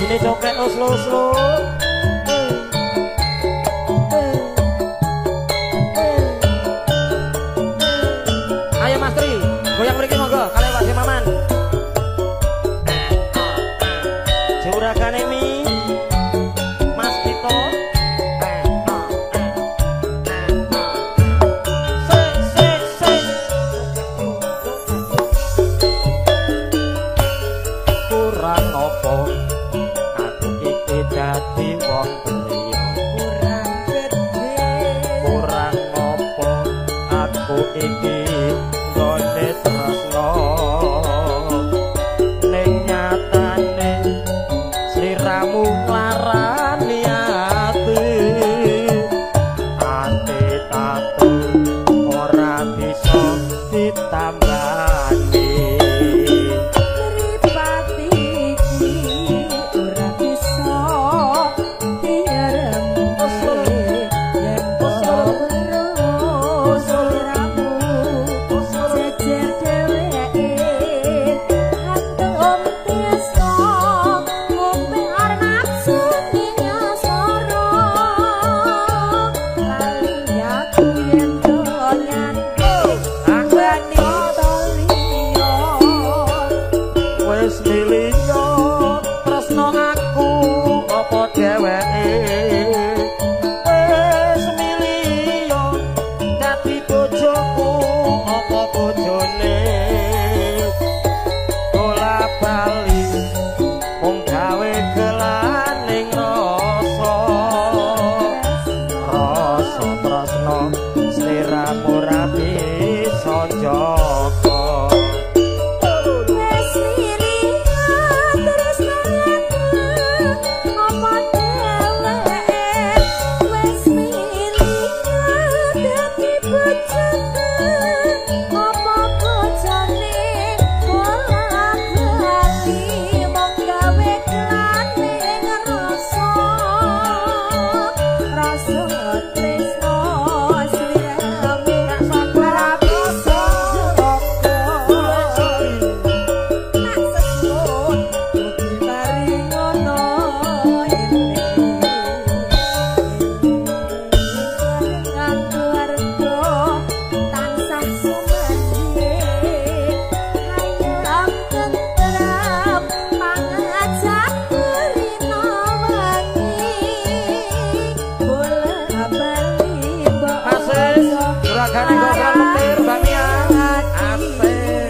Lagune cokek oslo-oslo. Ayo Mas Tri, goyang mriki monggo kalih Pak Maman. Juragane mi Mas Tito. Kurang opo aku iki dadi wong liya, kurang gedhe. Kurang opo aku iki nggone tresno, ning nyatane sliramu nglarani ati. Ati tatu ora bisa ditambani. Mripat iki ora bisa diaremke, yen weruh sliramu jejer dheweke. Hantum tresno ngombe arep nafsu nyasara, lali aku yen donyanku wanita liya. Wis miliyo tresno aku apa dheweke, wis miliyo dadi bojoku apa bojone. Bola bali mung gawe gelaning rasa, rasa tresno sliramu ora bisa njaga. Wis miliyo tresno aku apa dheweke, wis miliyo dadi bojoku apa bojone. Bola bali mung gawe gelaning rasa, rasa tresno sliramu ora bisa njaga. Tak sebut mugi mari ngono eling. Dengan keluarga tansah sumandi, hayam tentrem pangajak rina wengi. Bola bali mbok Asik, juragane gosran petir Mbak Mia. Asik.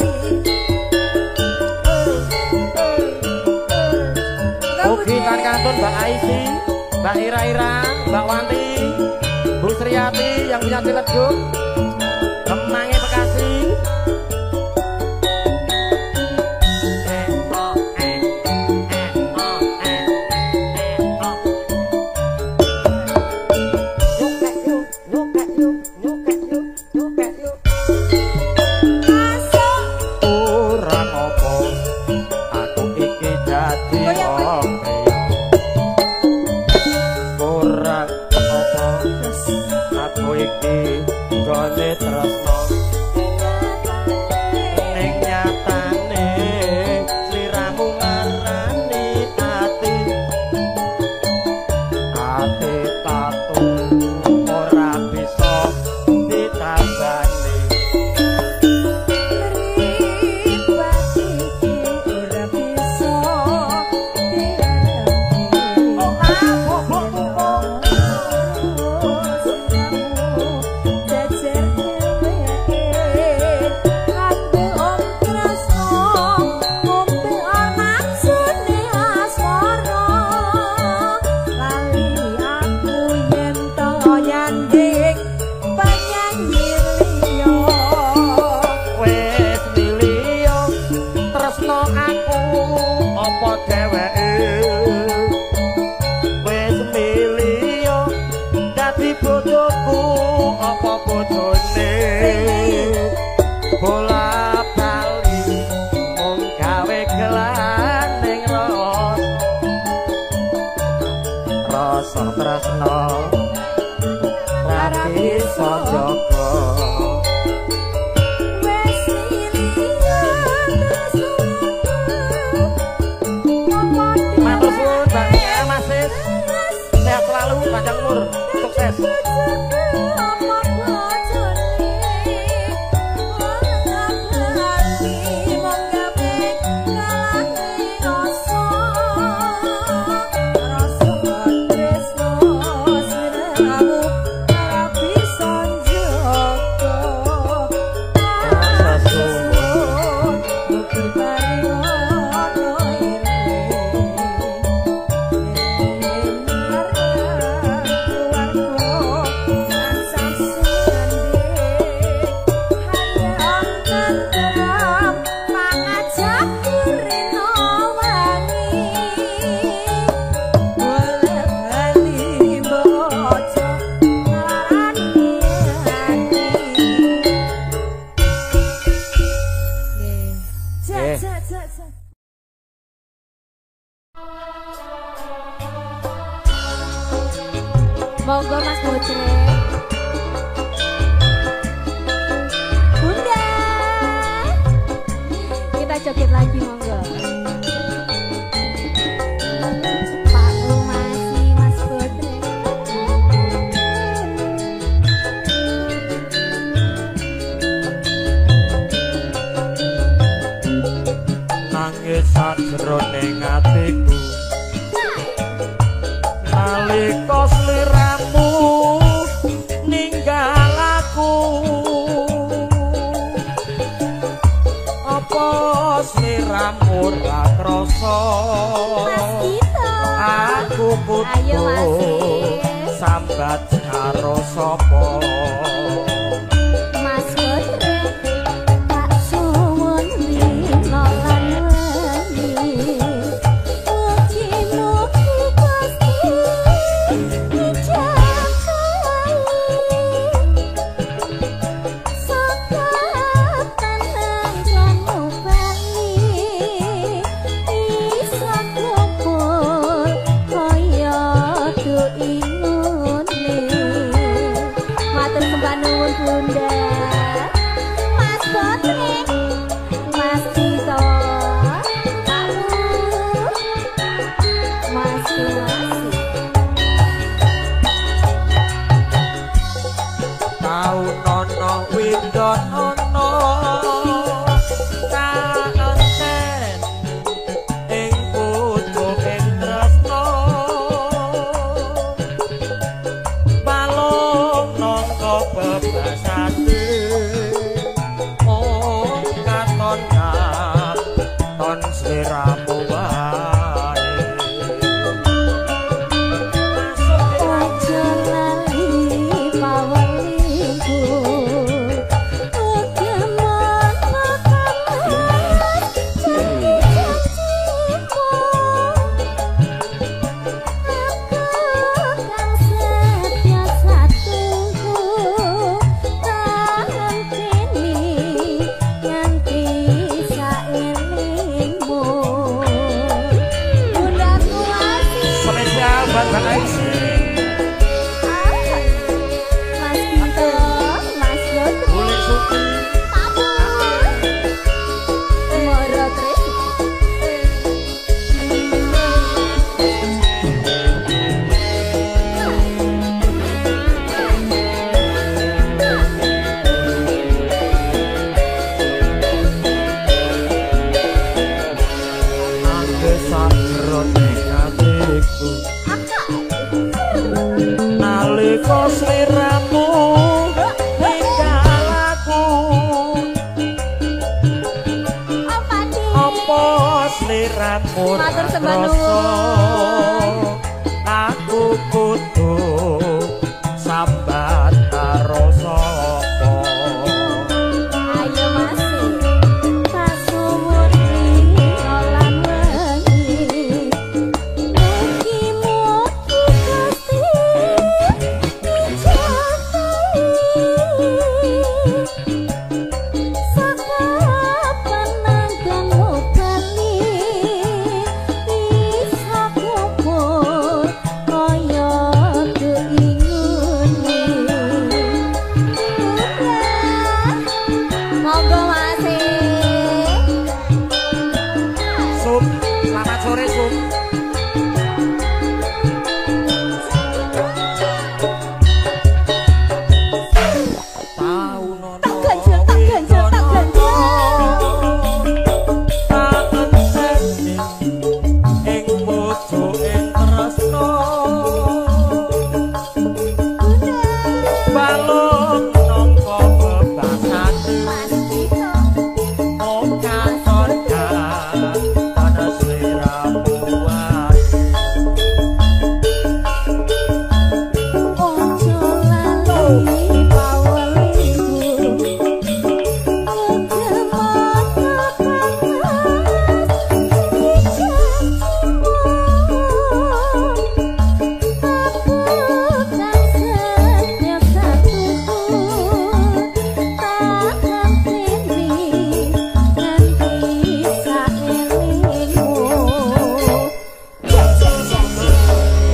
Ugi kan kantun Mbak Aisi, Mbak Ira-Ira, Mbak Wanti, Bu Sriati yang punya Ciledug, Kemangi Bekasi. Masuk. Kurang opo aku iki dadi wong liya, kurang opo aku iki nggone tresno, ning nyatane sliramu nglarani ati. Ati tatu ora bisa ditambani. Mripat iki ora bisa diaremke, sliramu jejer dheweke. Sajroning atiku nalika sliramu ninggal aku, apa sliramu ra krasa? Aku kudu sambat karo sapa? Mas Godre tak suwun rina lan wengi, mugi-mugi Gusti ijabahi saka tenangmu bali isa kumpul kaya duingune. Matur sembah nuwun Bunda. Mas Godre, Mas Dito, Pak Bu, Mas Wasi. Tau nono widono kaenten ing pucuking tresna, balung nangka bebasate mung katon katon sliramu wae. Ojo lali pawelingku, ugeman makamas janji-janjimu. Aku kang setya satunggu tanteni nganti saelingmu. Bundaku Asi. Spesial buat Mbak Aisy. Mas Gito, Mas Godre, Bulik Suki. Pak Bu, Moro Tresno. Angge sajroning atiku nalika sliramu ninggal aku, Apa di? apa sliramu ra Matur sembah krasa? nuwun. Aku kudu sambat karo sapa? Ayo masih kasuwun rina lan wengi, mugi-mugi Gusti ijabahi saka penangganmu bali isa kumpul kaya keingune. Monggo Mas. Sum, selamat sore Sum. Tau nono Tak ganjel, tak ganjel, tak ganjel. Tak enteni ing pucuking tresna, Bunda, balung nangka bebasane Mas Dito, mung katon katon sliramu wae. Ojo lali pawelingku, ugeman kapangas janjimu. Aku kang setya satuku tak anteni nganti saelingmu.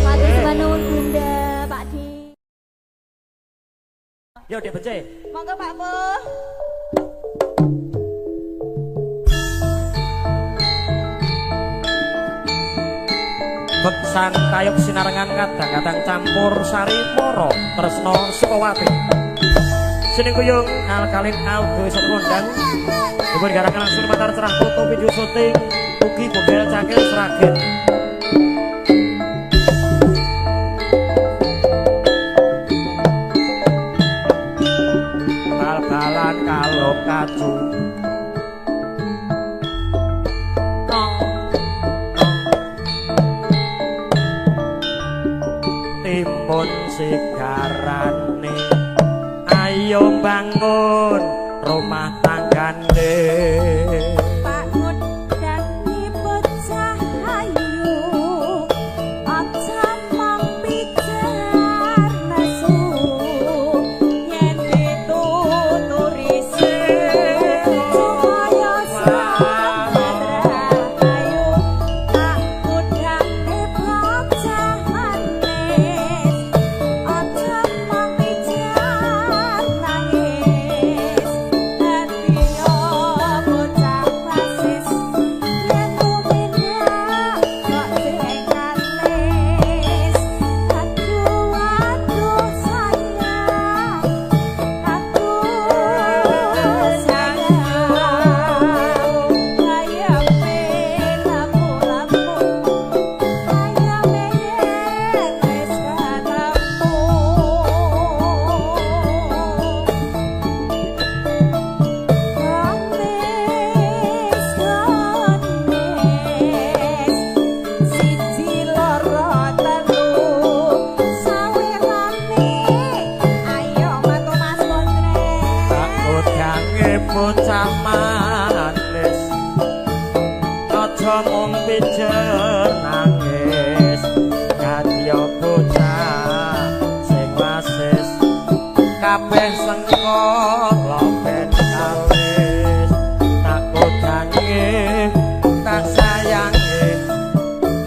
Matur sembah nuwun Bunda, Pak Di. Yo Dek Becik. Monggo Pak Bu. Beksan tayub sinarengan kadang-kadang campur sari moro tresno Sukawati. Seneng Kuyung Alkalin Audio Sekondang. Dipun garakan langsung matar cerah foto video syuting ugi Bogel Cakil Sragen. Bal-balan kalau kacu. Timun sigarane ayo bangun rumah tanggane. Pak ngundang bocah ayu aja mung pijar nesu yen dituturi supaya slamet rahayu. Pak ngundang bocah manis aja mung pijar nangis. Dadi bocah wasis yen tumindak kok sing kalis. Aduh aduh sayang, aduh sayang, ayame lamu-lamu, ayame yen wis ketemu. Gamis gamis siji loro telu sawirane ayo matu Mas Bondrek. Pak udange bocah manis aja mung pijer nangis. Kadya bocah sing wasis kabeh sengkala ben kalis. Tak udange tak sayange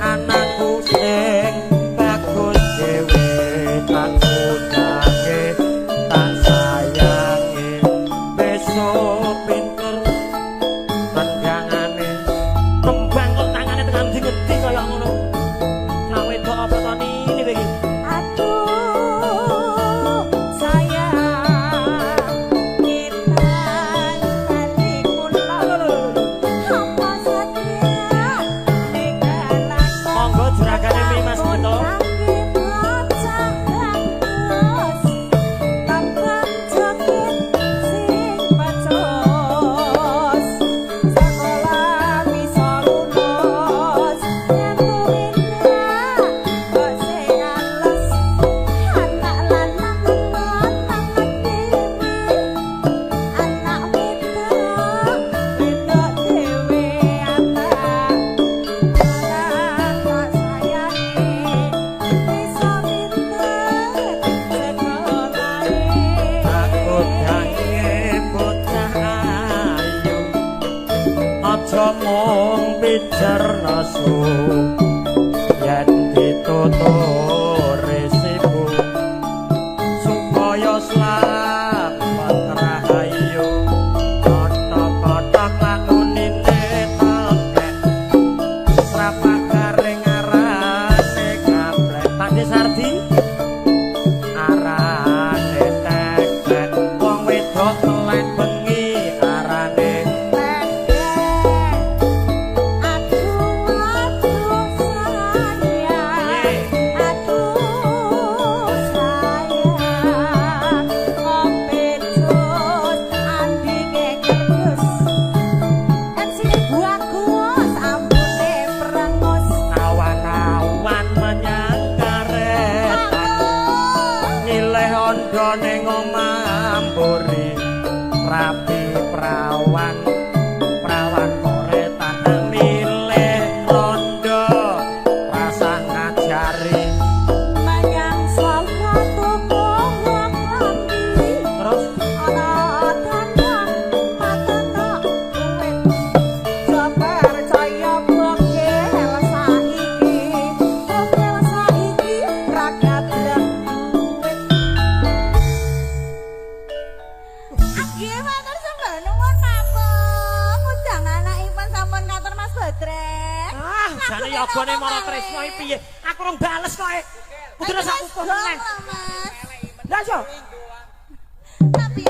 anakku sing bagus dhewe. Tak udange tak sayange besok pinter tendangane. Kembang kok tangane tekan ndi ngendi kaya ngono. Cah wedok apa to nini iki? Aduh sayang ngitan bali kula apa setia ninggalan. Monggo juragane mi Mas Gito. Tak udange bocah ayu aja mung pijer nesu yen dituturi sibuk supaya slamet rahayu. Kothok-kothok lakunine tekek srapak garing arane gaplek. Pak Sardi arane tekek wong wedok melek bengi arane Aduh aduh sayang, aduh sayang, ngombe jus andinge kerdus, MC-ne bagus ambune prengus. Awan-awan menyang karetan nyileh ondo ning omah mburi rapi prawan prawan koretan milih rondo rasah ngajari. Menyang Solo tuku wong klambi. Terus Ana dandang pateno duit. Percaya bogel saiki, bogel saiki ra gablek duit. Nggih matur sembah nuwun Bapak. Ngundang anakipun sampun katur Mas Bodrek. Ah, jane yogane Mara Tresna iki piye? Aku rong bales kok. Kudune sak kukuh meneh. Mas. Lah yo. Tapi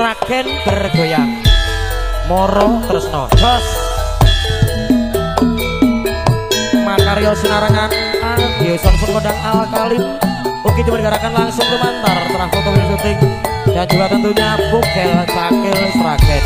Sragen bergoyang. Moro Tresno. Jos. Makaryo sinarengan Aldio Samsun Kondang Alkalim. Ugi dipergerakan langsung lumantar terang foto syuting dan juga tentunya Bukel Cakil Sragen.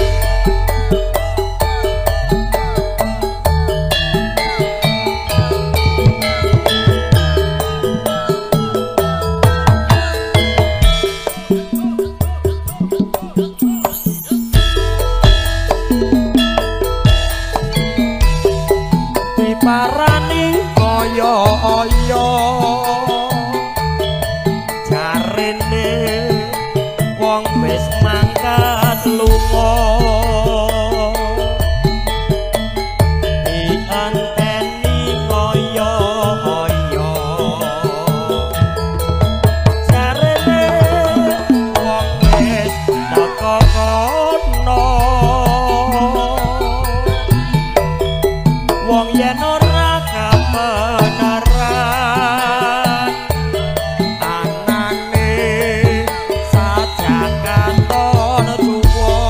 Diparani kaya aya jarene wong wis mangkat lunga dianteni kaya aya jarene wong wis teka kono wong yen ora kabeneran anane sajak katon cuwa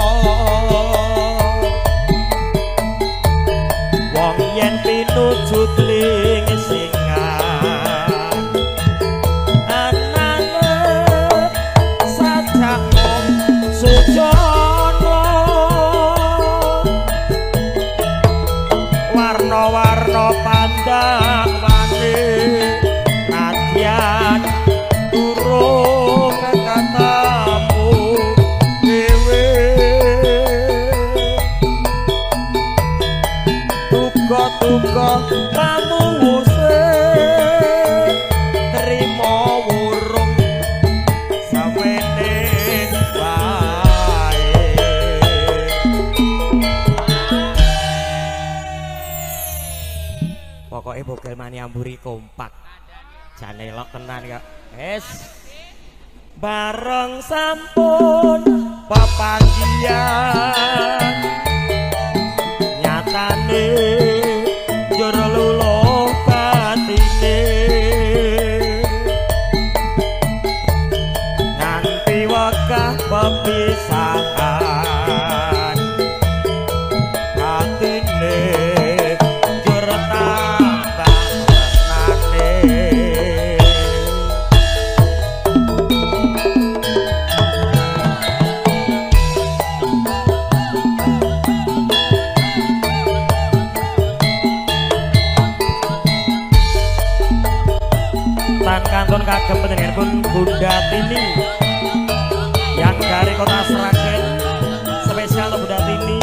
wong yen pinuju tling singan anane sajak mung sujono warna-warna pandang wani nadyan durung ketemu dhewe tuga-tuga pamuwuse trimo wurung sawene wae. Pokoke Bogel Mania mburi kompak. Jane elok tenan kok. Wis. Bareng sampun pepanggihan nyatane njur luluh batine nganti wekah pepisahan atine njur tambah tresnane. Tan kantun kagem panjenenganipun Bunda Tini yang dari kota Sragen, spesial untuk Bunda Tini.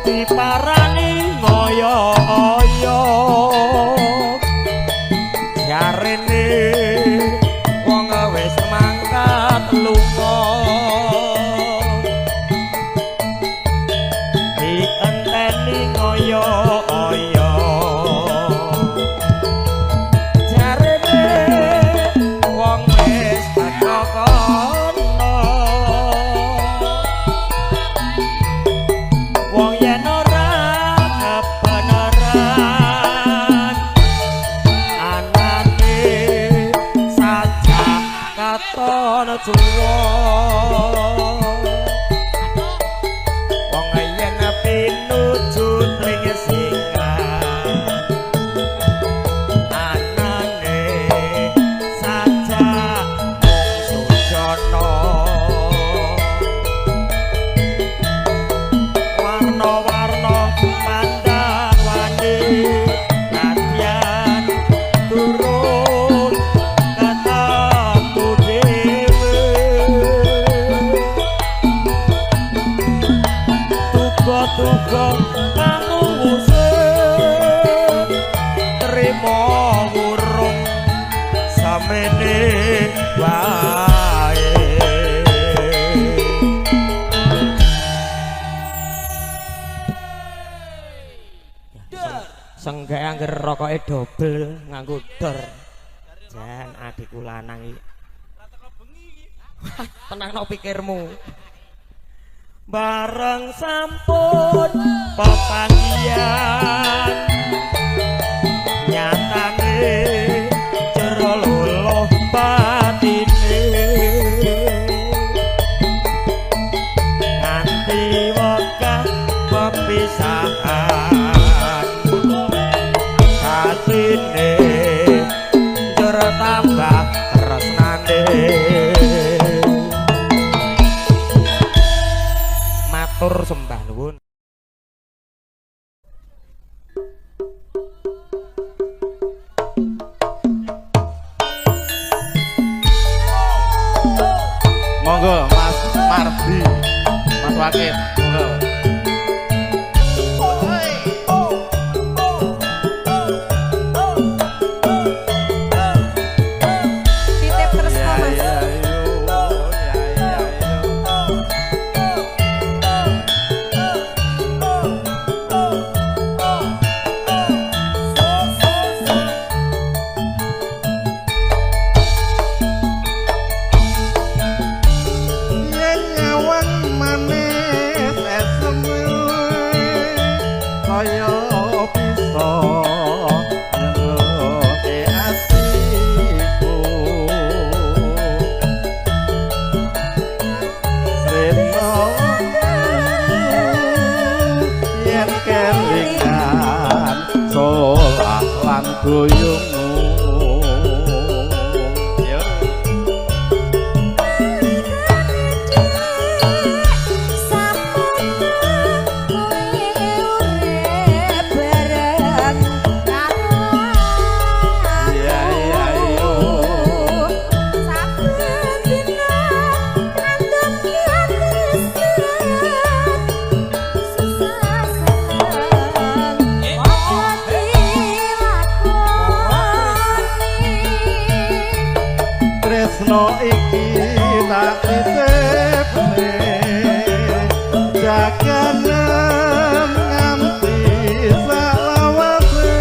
Diparani ngoyo-oyo jarene wong wis mangkat lunga dienteni ngoyo-oyo jarene wong wis teka kono wong yen ora kebenaran anane sajak katon cuwa wong yen pinuju tring singan anane sajak mung sujana warna-warna pandang wani nadyan turun ketemu dhewe tuga-tuga pamuwuse trimo wurung samene wae. Senggak angger rokoke dobel nganggo dor. Jan adikku lanang iki. Tenangno pikirmu. Bareng sampun pepanggihan bertambah tresnane. Matur sembah nuwun. Monggo Mas Mardi, Mas Wakil, monggo. Titip tresno Mas. Yen nyawang manis esemu kaya bisa nyenengke atiku. Reno yen kelingan solah lan guyungmu. Yo. Iya, iya, iya. Tresno iki tak titipne jaganen nganti salawase.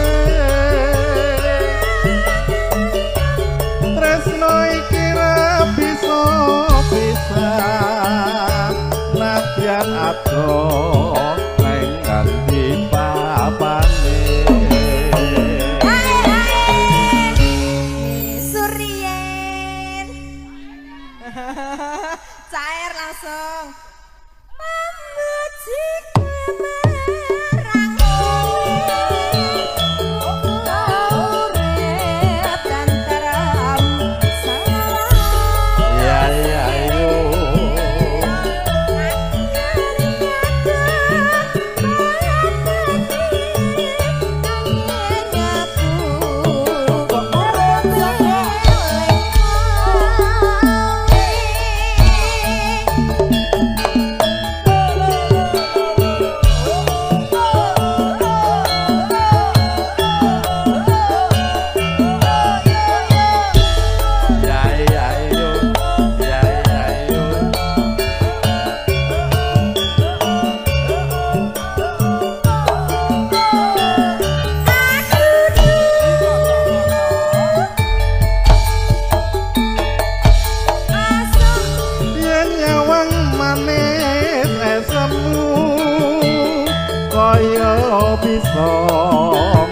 Tresno iki ra bisa pisah nadyan adoh neng nganti papane. Surien. Cair langsung. Memuji marang urip tentrem. Iya iya yo. Ya iya yo. Ya iya yo. Yen nyawang manis esemu kaya bisa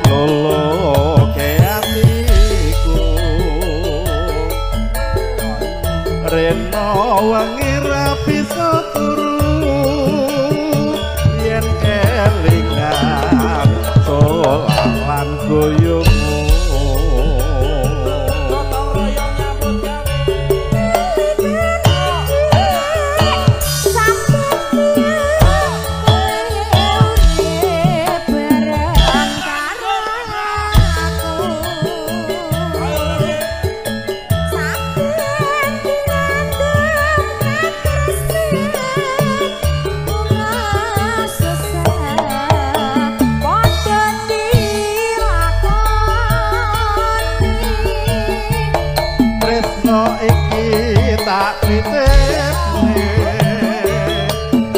ngluluke atiku. Reno wengi ra bisa turu yen kelingan solah lan guyungmu. Tresno iki tak titipne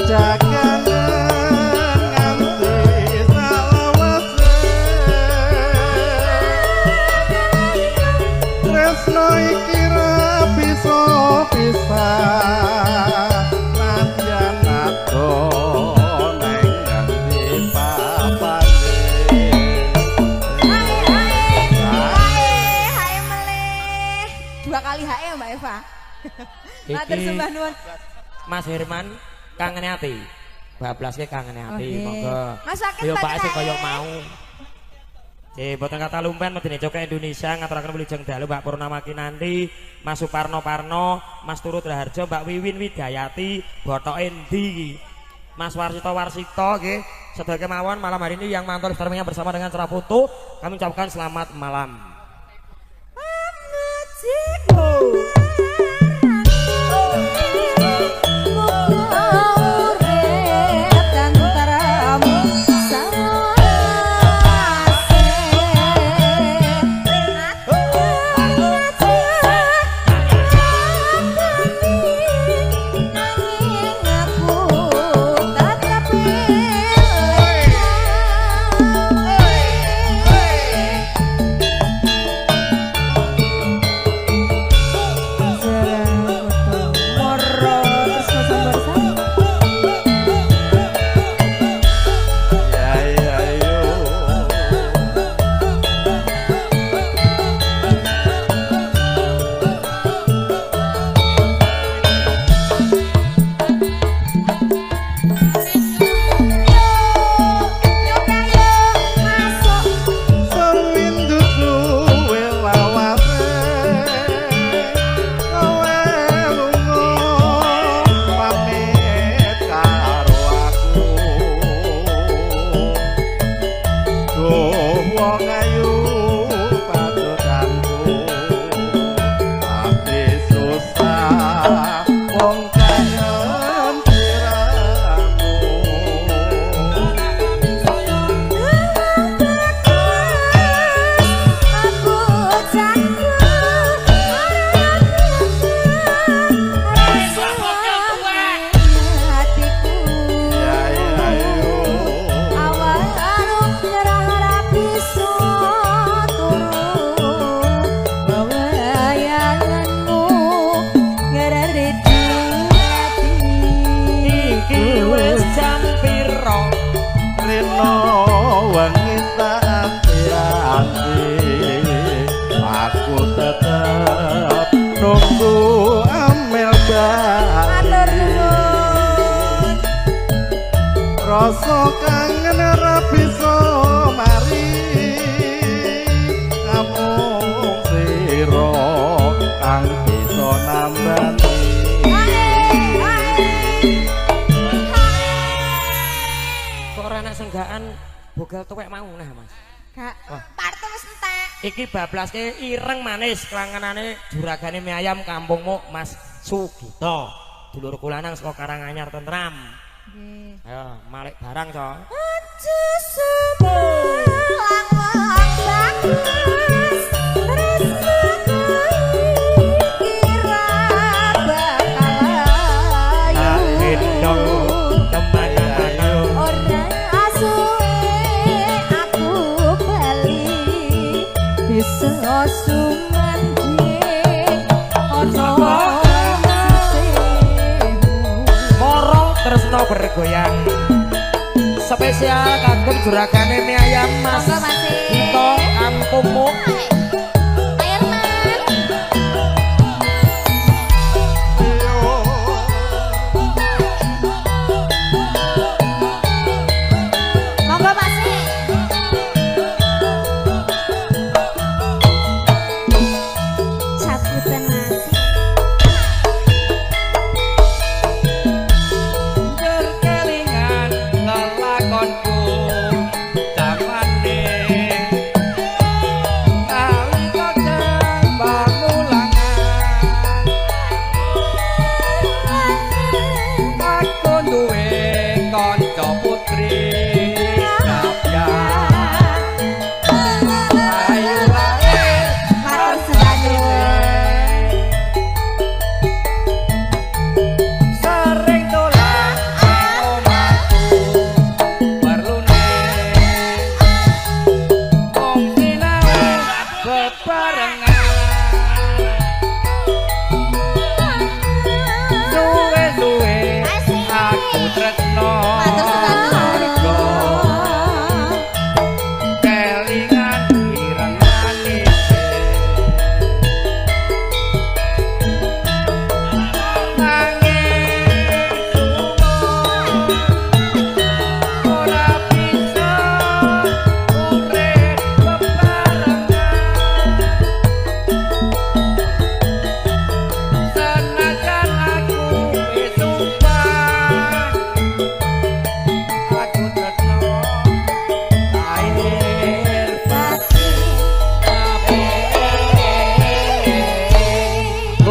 jaganen nganti salawase. Tresno iki ra bisa pisah nadyan adoh neng nganti papane. Dua kali HE Mbak Eva. Matur sembah nuwun. Mas Herman kangene ati. Bablaske kangene ati, monggo. Mas Wakil Yo Pak sing pancen kaya ae. mau. Boten kata lumpen medine Coke Indonesia ngaturaken wilujeng dalu Mbak Purnama Kinanti, Mas Suparno Parno, Mas Turut Raharjo, Mbak Wiwin Widayati, bothoke endi iki? Mas Warsito Warsito nggih, sedaya kemawon malam hari ini yang mantau streamingnya bersama dengan Cerah Foto, kami ucapkan selamat malam. Rasa kangen ora bisa mari, namung sira kang bisa nambani. Kok ora enak senggaan bogal tuwek mau nah Mas. Gak, parto wis entek. Iki bablaske ireng manis klangenane juragane mie ayam kampungmu Mas Sugito. Dulurku lanang saka Karanganyar Tentram. Nggih. Ayo malik barang to. Aja sebelang wong bagus tresno kira bakal ayu. Kemana-mana ora suwe aku bali bisa sumandhing ana tresno bergoyang. Spesial kagem juragane mie ayam Mas Gito kampungmu. Monggo Mas. Cabutan Mas. Ayo wae.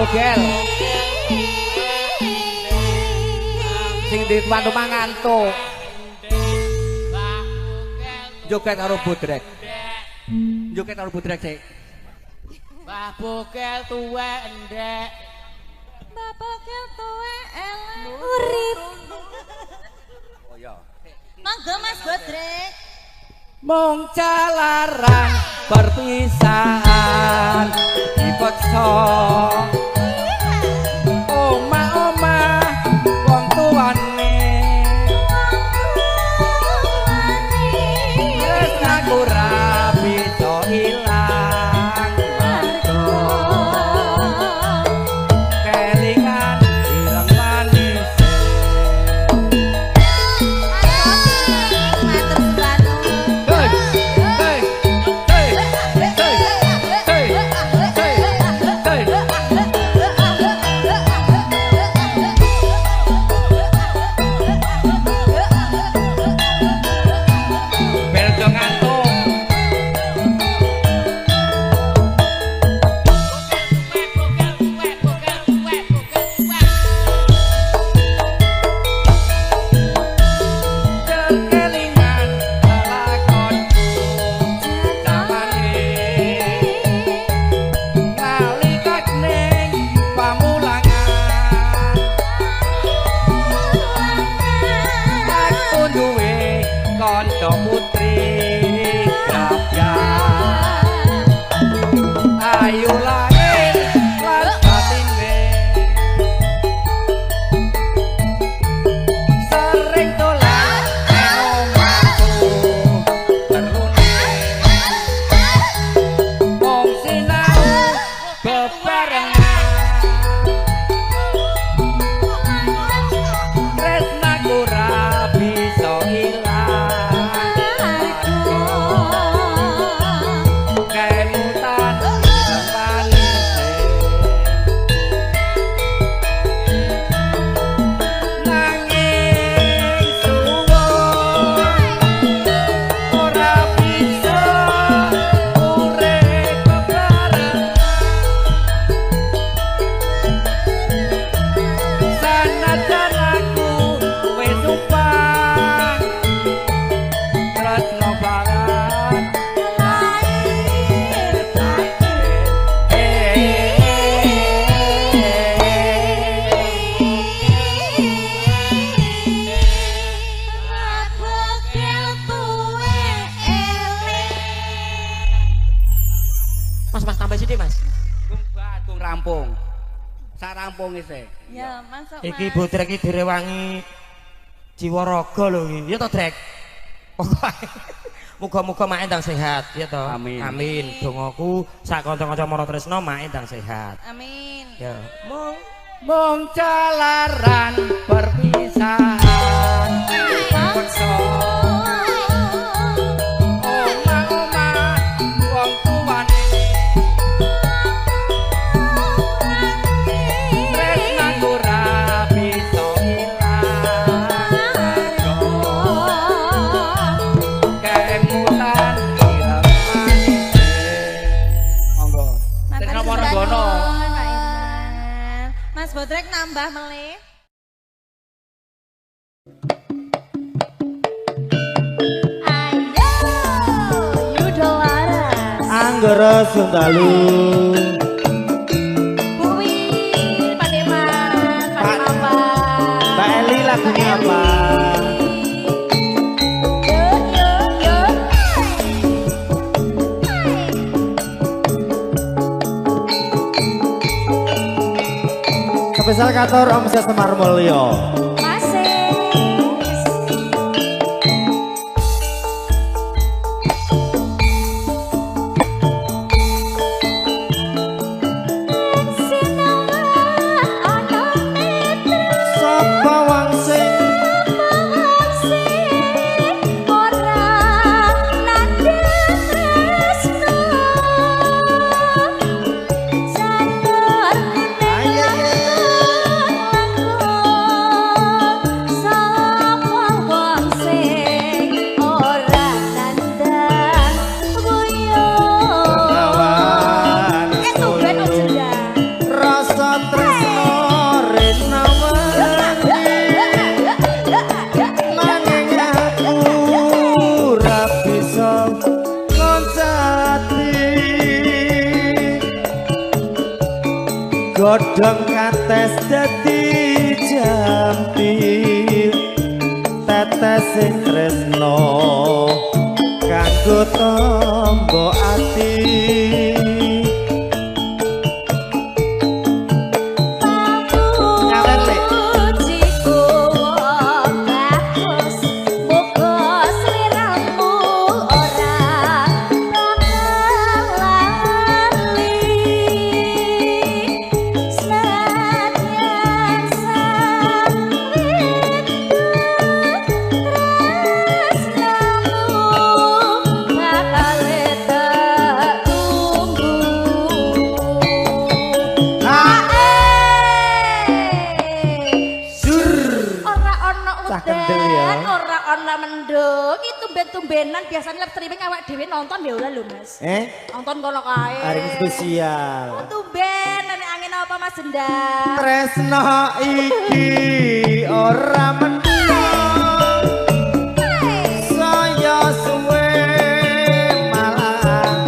Bogel. Sing di tuan rumah ngantuk. Joget karo Bodrek. Joget karo Bodrek sik. Mbah Bogel tuwek endek. Mbah Bogel tuwek elek. Urip. Oh iya. Monggo Mas Bodrek. Mung jalaran perpisahan dipeksa omah-omah wong tuane tresnaku ra bisa ilang mergo kelingan ireng manise. Hey, hey, hey, hey, hey, hey, hey. Ben aja ngantuk. Bogel tuwek, bogel tuwek, bogel tuwek. Kelingan lelakonku zamane nalika ning pamulangan aku duwe kanca putri grabyak ayu lahir lan batine sering dolan nang omahku perlune mung sinau bebarengan tresnaku ra bisa ilang kemutan ireng manise nanging suwun ora bisa urip bebarengan sanajan aku wis sumpah tresno banget lahir batin. Mbah Bogel tuwek elek. Mas, mas tambah sithik, Mas. Gung rampung. Sak rampung isih. Ya, masuk Iki Mas. Bodrek iki direwangi jiwa raga lho iki. Ya to, Drek? Pokoke muga-muga mak endang sehat, ya to. Amin. Amin. Dongaku sak kanca-kanca Mara Tresna mak endang sehat. Amin. Ya. Mung Mung jalaran perpisahan dipeksa omah-omah wong tuane tresnaku ra bisa ilang kemutan ireng manise. Monggo. Matur Tresna sembah Waranggono. nuwun, Pak Irfan. Mas Bodrek nambah melih. Ayo, Yudo Laras. Anggara Sundalu. Bu Win, Pak Deman, Pak Maman. Mbak Eli lagunya apa? Yo yo yo. Spesial kantor Om Semar Mulyo. Masih. Sapa wong sing Ora nandha tresno. Godhong kates dadi jampi tetes sing tresno kanggo tombo ati. Tumben-tumbenan biasanya live streaming awak dhewe nonton ya ora lho Mas. Nonton kono kae. Hari ini spesial. Oh, tumben nek angin apa Mas Jendang? Tresno iki ora mendung. Saya suwe malah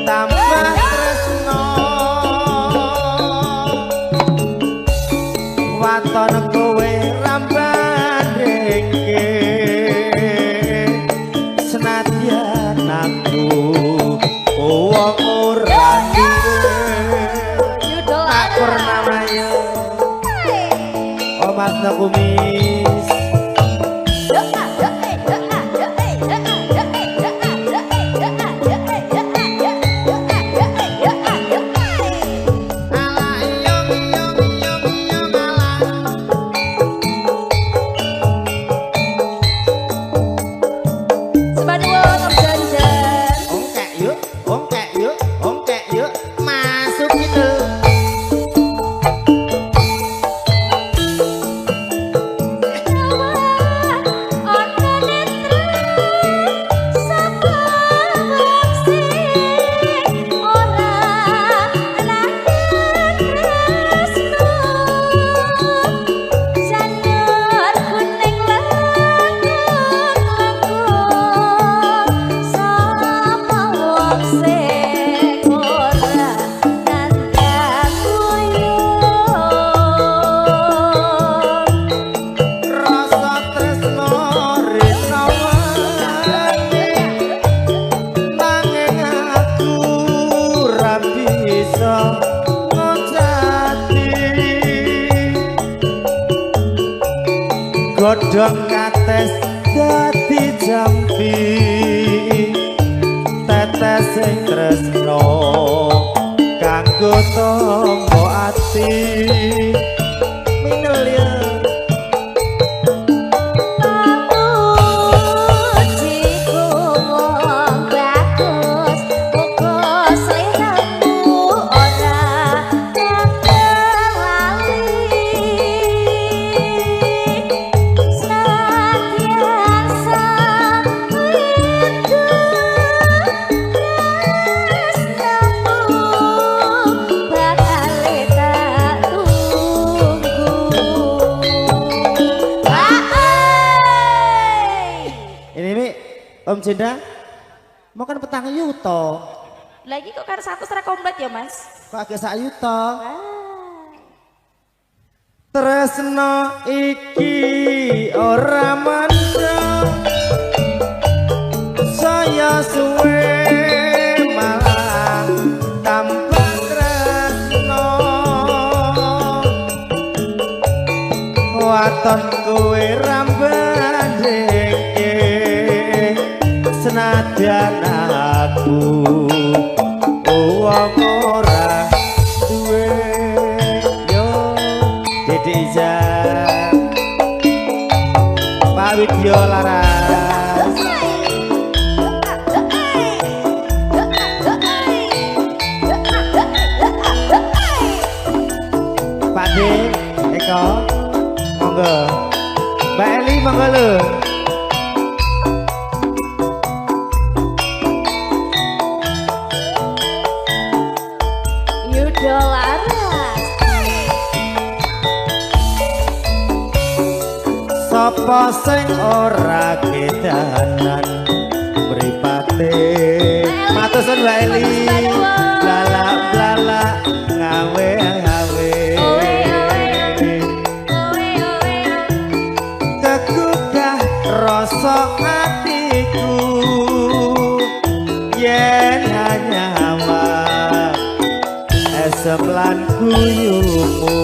tambah tresno. Waton kowe rambandingke senadyan aku wong ora duwe. Tak purnamaya. Oh Mas Kumis. Godhong kates dadi jampi tetes sing tresno kanggo tombo ati. Minel ya. Om Jenda, mau kan petang yuto. Lagi kok kan 100 ora komplit ya Mas? Kok agak sak yuto. Tresno iki ora mendung, saya suwe malah tambah tresno. Waton kowe rambandingke senadyan aku wong ora duwe. Yo Dede Iza, Pak Widyo Laras. Pak D Eko monggo, Mbak Eli monggo lho. Sapa sing ora kedanan mripate. Matur suwun Mbak Eli. Blalak-blalak ngawe-ngawe. Asem lan guyumu.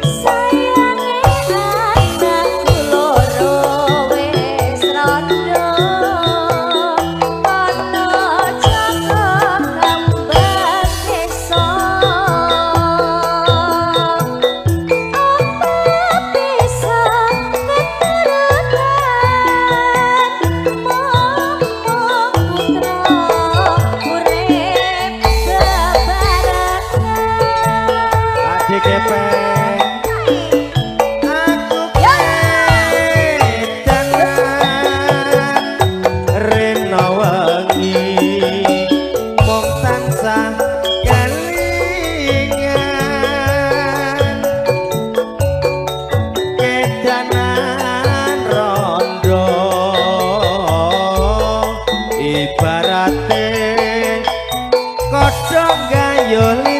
Sayange anakku loro wis rondo, ana jaga kembang desa. Apa bisa keturutan momong putra urip bebarengan. Adik kepeng aku kedangan rena wengi mung tansah kelingan kedanan rondo ibarate kodhok gayo lintang.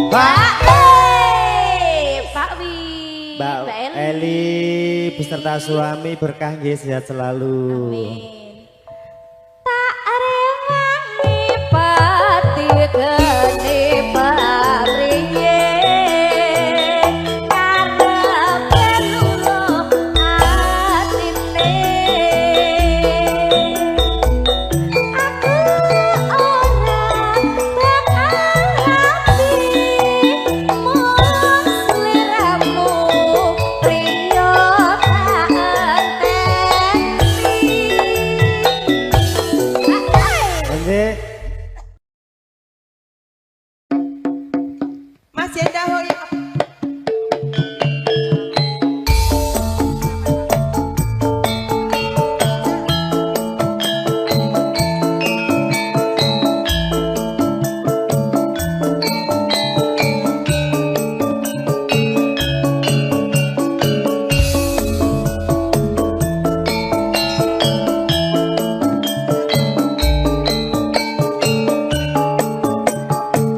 Pak Pak Wi, Mbak Mbak Eli. Eli beserta suami berkah nggih, sehat selalu. Amin. Tak rewangi pati geni pabriye karepe luluh atine. Aku ora bakal rapi mung sliramu priya tak enteni. Nggih. Mas Yenda hoi.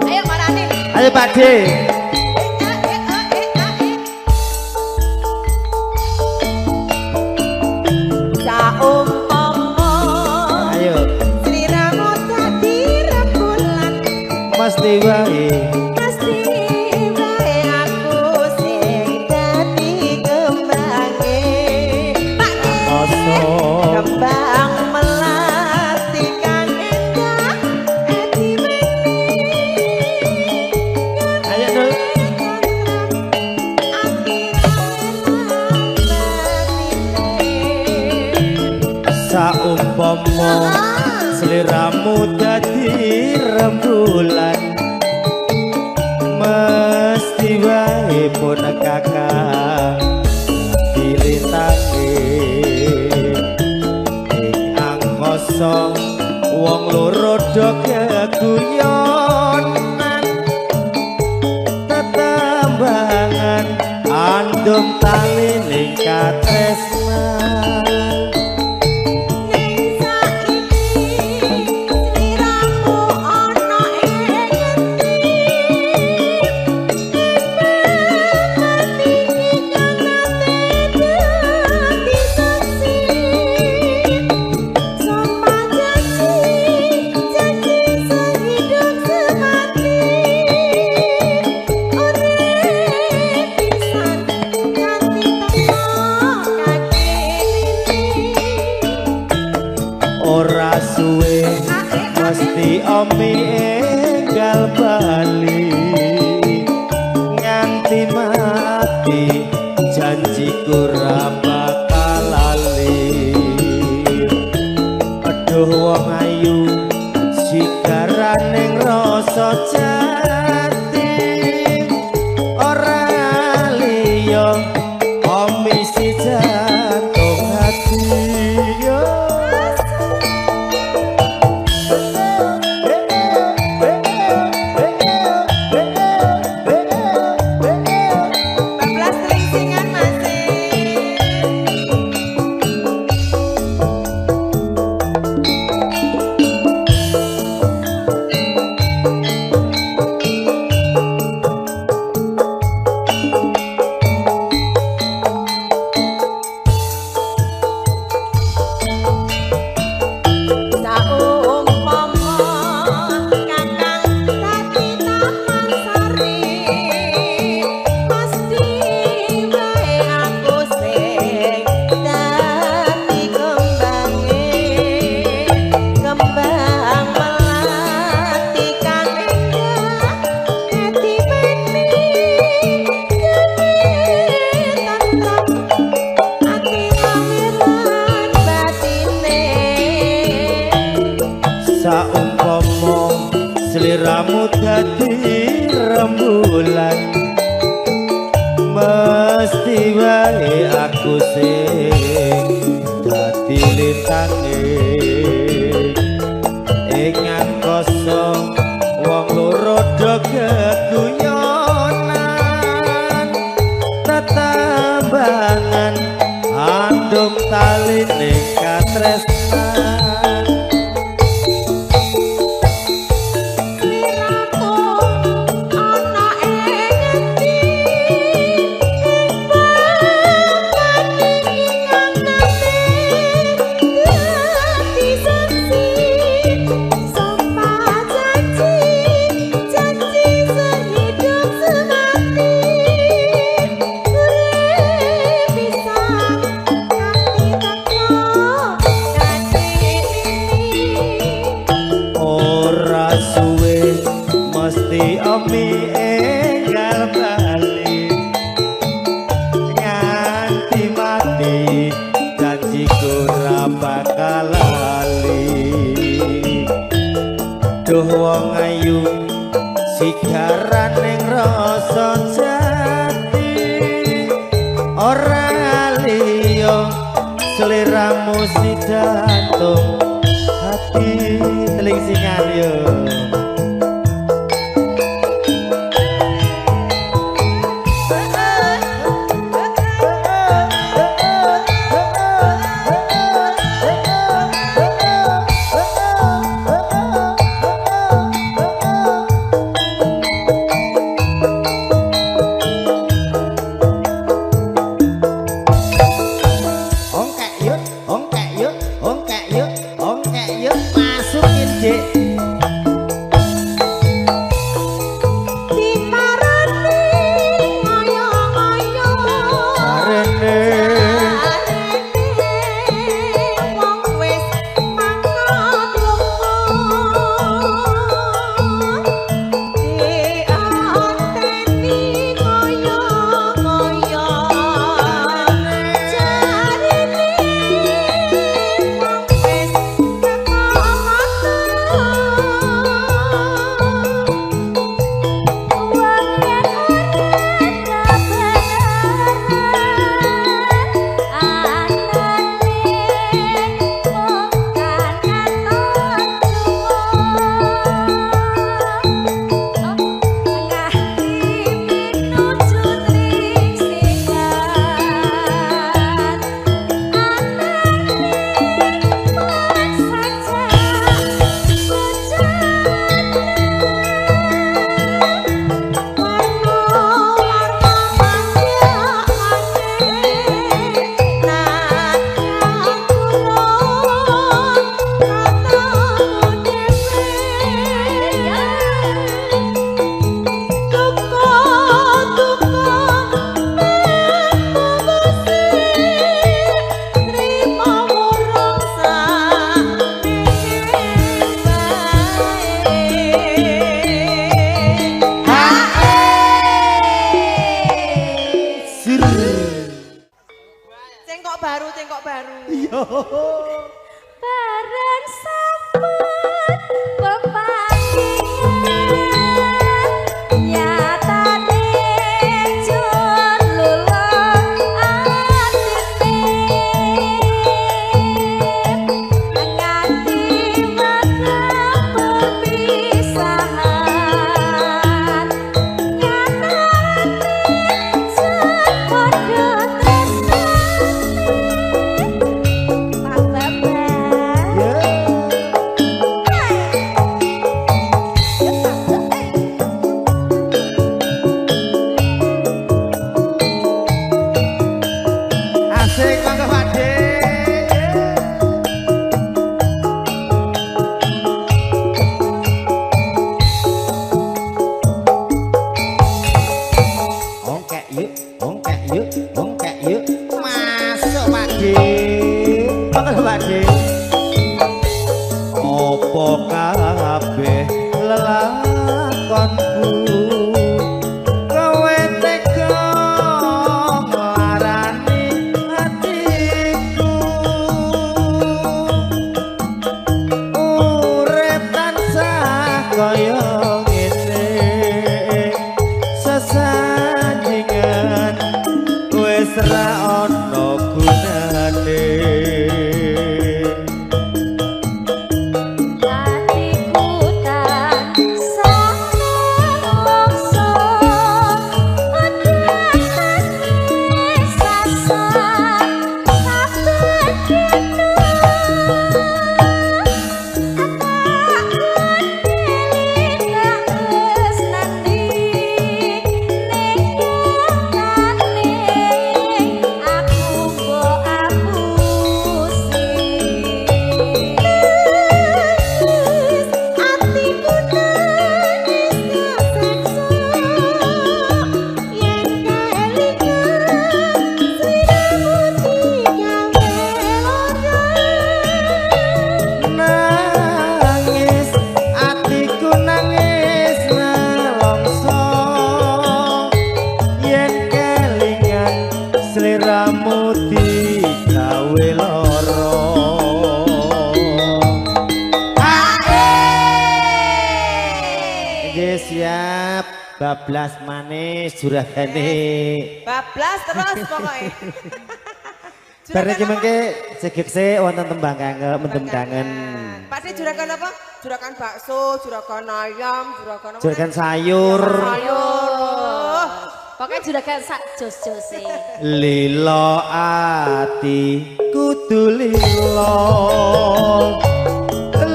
Ayo marani. Ayo Pak D. Saumpama Ayo sliramu dadi rembulan, mesti wae mesti wae aku sing dadi kembange. Pak D. Angkasa Kembang melati kang endah ati weni. Ayo Dul. Saumpama sliramu dadi rembulan mesti wae pun kakang dilintange ing angkasa wong loro do keguyonan tetembangan andum tali ning katresnan. Ning saiki sliramu ana ing ngendi? Mati iki kang nate dadi saksi. Sumpah janji, janji sehidup semati. Urip pisan nganti teko kaki lili. Ora suwe mesti omi enggal bali nganti mati janjiku ra bakal lali. Aduh wong ayu sigaraning rasa jati ora liya omi si jantung hati yo. Bablas telingsingan Mas. Saumpama sliramu dadi rembulan, mesti wae aku sing dadi lintange. Ing angkasa wong loro do geguyonan, tetambangan andum taline katresnan. Sliramu ana ing ngendi, ing papan ingkang nate dadi saksi. Sumpah janji, janji sehidup semati, urip pisan nganti teko dadi ini. Ora suwe mesti omi enggal bali, nganti mati janjiku ora bakal lali. Duh wong ayu sigaraning rasa jati, ora liya sliramu sidantung hati. Telingsingan yo. Ongkek yuk, ongkek yuk, ongkek yuk, ongkek yuk, masukin Dik. Diparani ngoyo-ngoyo, Arene jarene wong wis mangkat lunga, dianteni ngoyo-ngoyo, jarene wong wis teko mata. Wong yen ora kebenaran, anane mung kan katon lunga. Nganti pinuju tringsingan, anane mung saja bejana. Warna-warna panjakane nadyan kula ketemu dhewe. Duka-duka mung trima wurung sakmene wae. Cengkok baru, cengkok baru. Bareng sampun pepanggihan, nyatane jur luluh atine, nganti wektu perpisahan, nyatane jur padha tresnane. Pak Bambang. Ya. Asik mangga Pak Dik. Ongkek yuk, ongkek yuk, ongkek yuk, masuk Pak Dik. Mangga Pak Dik. Apa kabeh lelakonku, kowe tega nglarani atiku. Urip siap. Bablas manis juragane. Bablas terus pokoknya. Bar niki mengke segekse wonten tembang kangen, mendem kangen. Pak De juragan apa? Juragan bakso, juragan ayam, juragan apa? Juragan sayur. Sayur. Pokoknya juragan sak jos-jose. Lilo ati kudu lilo.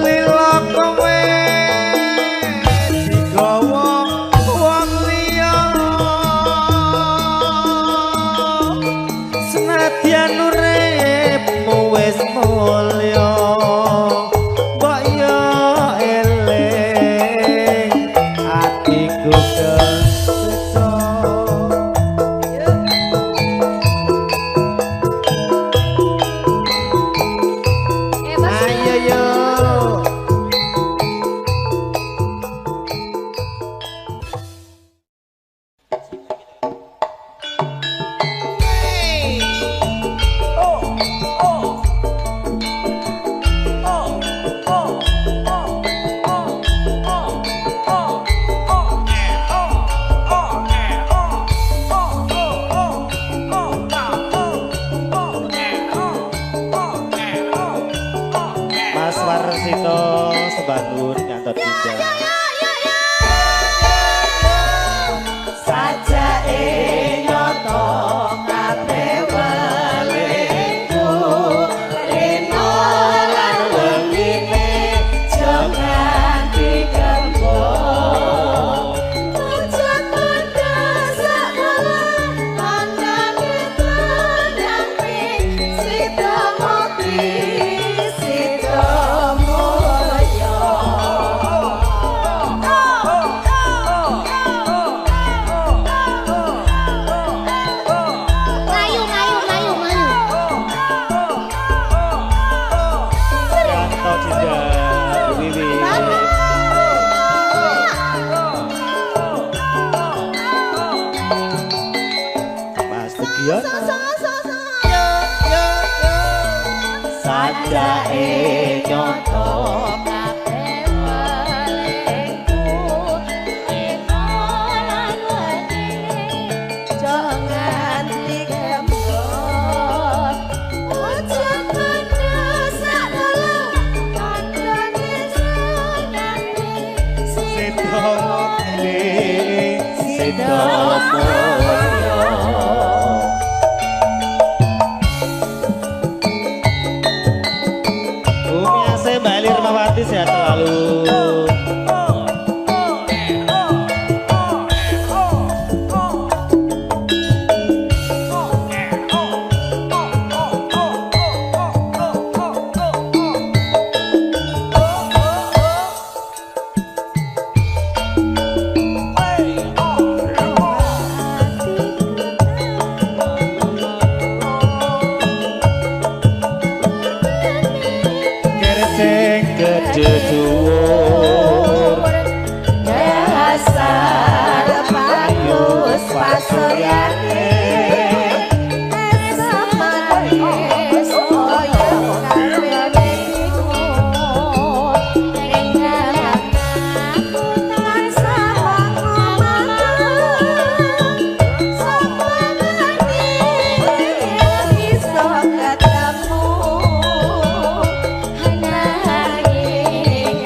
Lilo kowe digawa wong liya. Senadyan uripmu wis mulya, mbok yo eling atiku keseksa. Ayo yo. Mas Warsito Sebangun ngantos pindah. Sajake nyoto kabeh welingku rino lan wengine aja nganti kembung. Ojo kandha sakala andane tandang sida mati sida mulya. Mlayu, mlayu, mlayu, mlayu. Yanto Dinda Wiwi. Mas Tugiono. Sajake nyoto Kabeh welingku rino lan wengine aja nganti kembung. Ojo kandha sakala andane senane sida mukti sida mulya. Umi Ase Mbak Eli Irmawati sehat selalu. Kersing gedhe dhuwur Dasar bagus pasuryane Esamanis kaya kabeh Ing aku tansah mangun sapangane iso ketemu nanging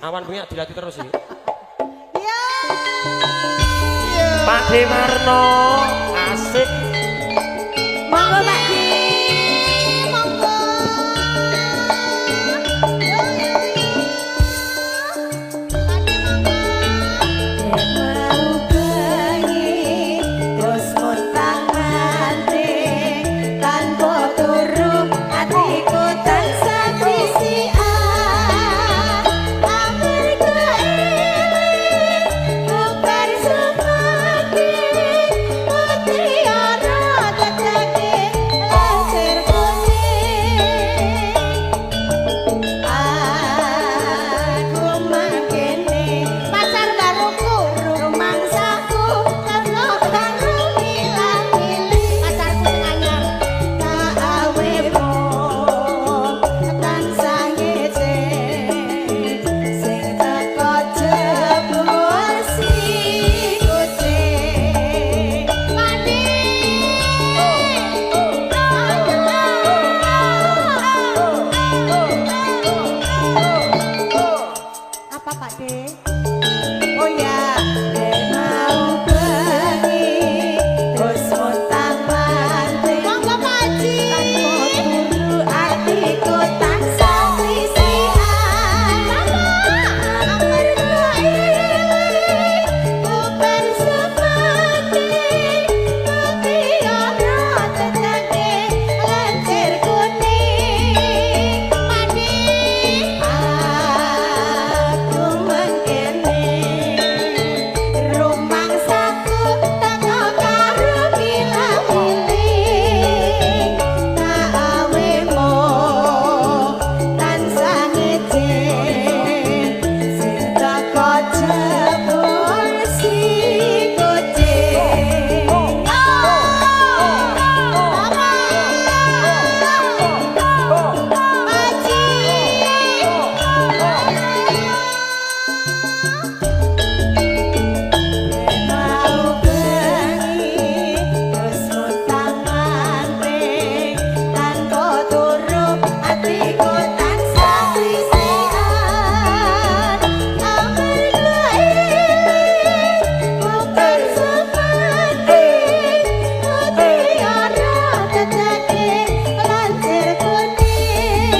Awan bengi dilatih terus iki. Iya. Pak Dewarno asik. Monggo Pak Di. Monggo. Yo yo yo. Pak Di monggo. Mau bengi terus montang-manting tanpa turu atiku tansah krisian amarga eling bubar semati putri ora teteke lancir kuning aku mangkene pacar baruku rumangsaku karena karo milah-milih pacarku sing anyar tak awemo tansah ngece sing teko jebul si kucing Padi. Apa Pak De? Oh ya, mau bengi terus montang-manting. Monggo Pak Haji. Tanpa turu atiku tansah krisian. Amarga eling bubar semati putri ora teteke lancir kuning. Padi. Aku mangkene rumangsaku teko karo milah-milih tak awemo tansah ngece sing teko jebul si kucing. Mau bengi terus montang-manting tanpa turu atiku tansah krisian amarga eling bubar semati putri ora teteke lancir kuning.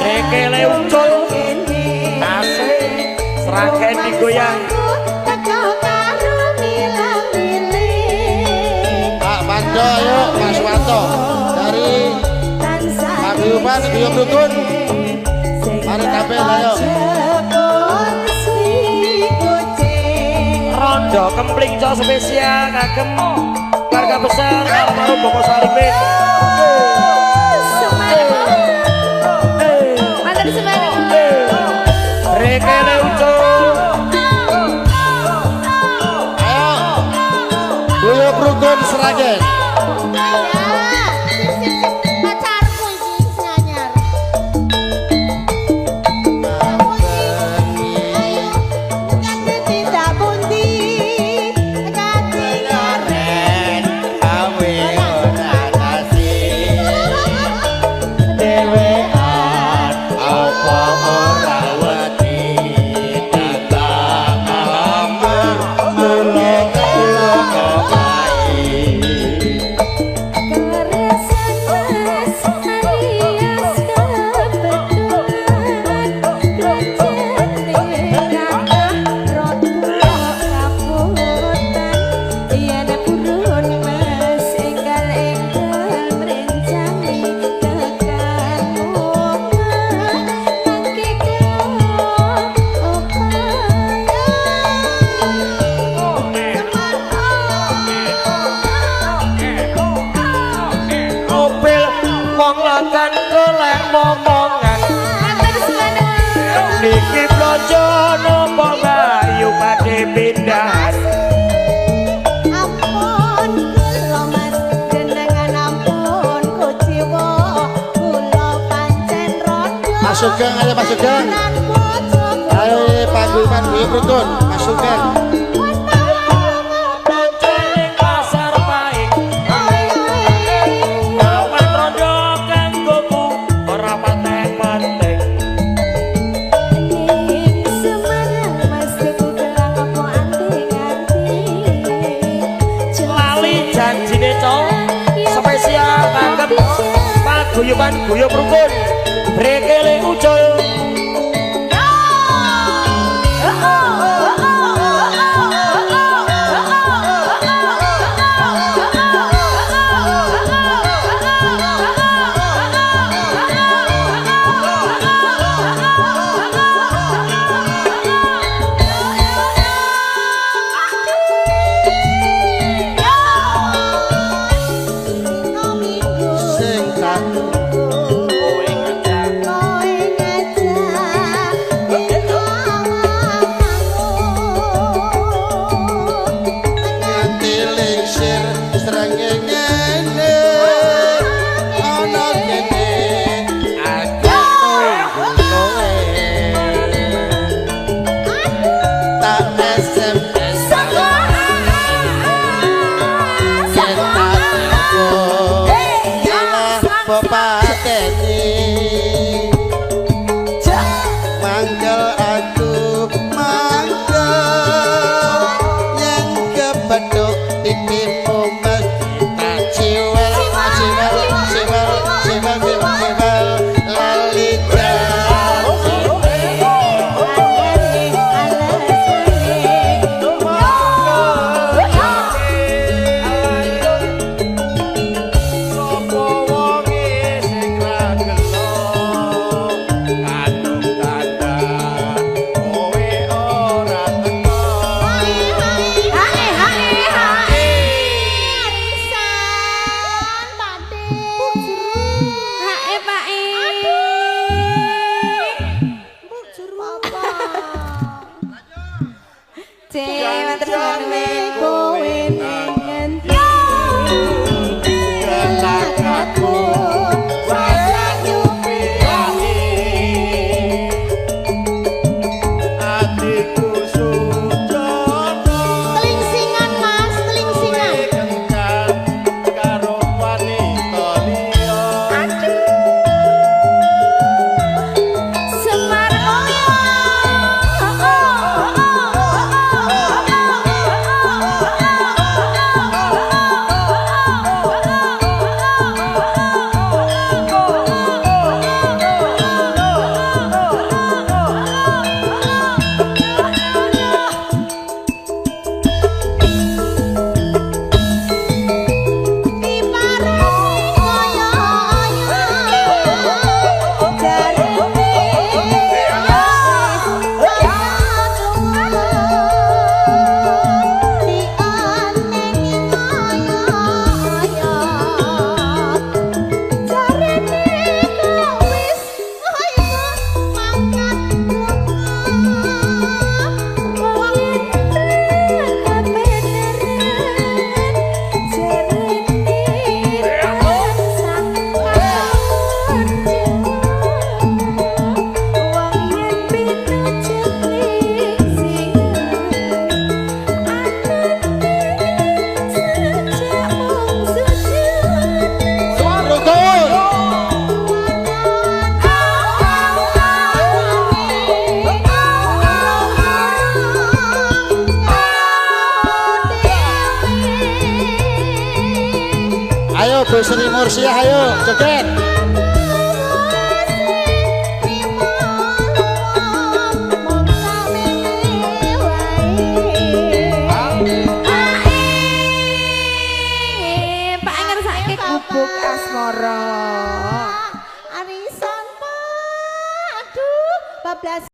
Rekele ucul. Asik. Sragen digoyang. Teko karo milah-milih Pak Wanto, ayo Mas Wanto dari Paguyuban Guyub Rukun. Mari tampil, ayo. Rondo kempling cok spesial kagem keluarga besar almarhum Bapak Salimin. Matur suwun. Rekele ucul. Ayo Guyub Rukun Sragen. Pacarku iki sing anyar. Ayo, kate tindak pundi? Kate Karen gawe ora kasih dhewean apa ora wedi datang amur mula kula kae. Kerasan mas alias kebetulan Grojene kathah rada kaputan yen purun mas enggal-enggal mrencani tekan omah mangke kula Mobil wong lakan golek momongan. Matur suwun. Niki blojo napa Bayu badhe pindahan. Ampun kula Mas jenengan ampun kuciwa kula pancen rondo. Mas Sugeng, ayo Mas Sugeng. Ayo Paguyuban Guyub Rukun, Mas Sugeng. Ning pasar Pahing. Awan rondo kanggoku ora patek Liyane kowe ning ngendi Gelakaku wasayu piye Atiku sujono Telingsingan Mas, telingsingan. Kencan karo wanita liya. Semar Mulyo. Diparani kaya aya jarene dianteni kaya aya jarene kok wis kaya mangkat lunga wong kebenaran jarene tansah wong yen pinuju singan anane sejak mung sujud. Rukun. Ayo Bu Sri Mursiah ayo joget. Pak ngersake Gubuk asmara. Arisan Pak, aduh, bablas.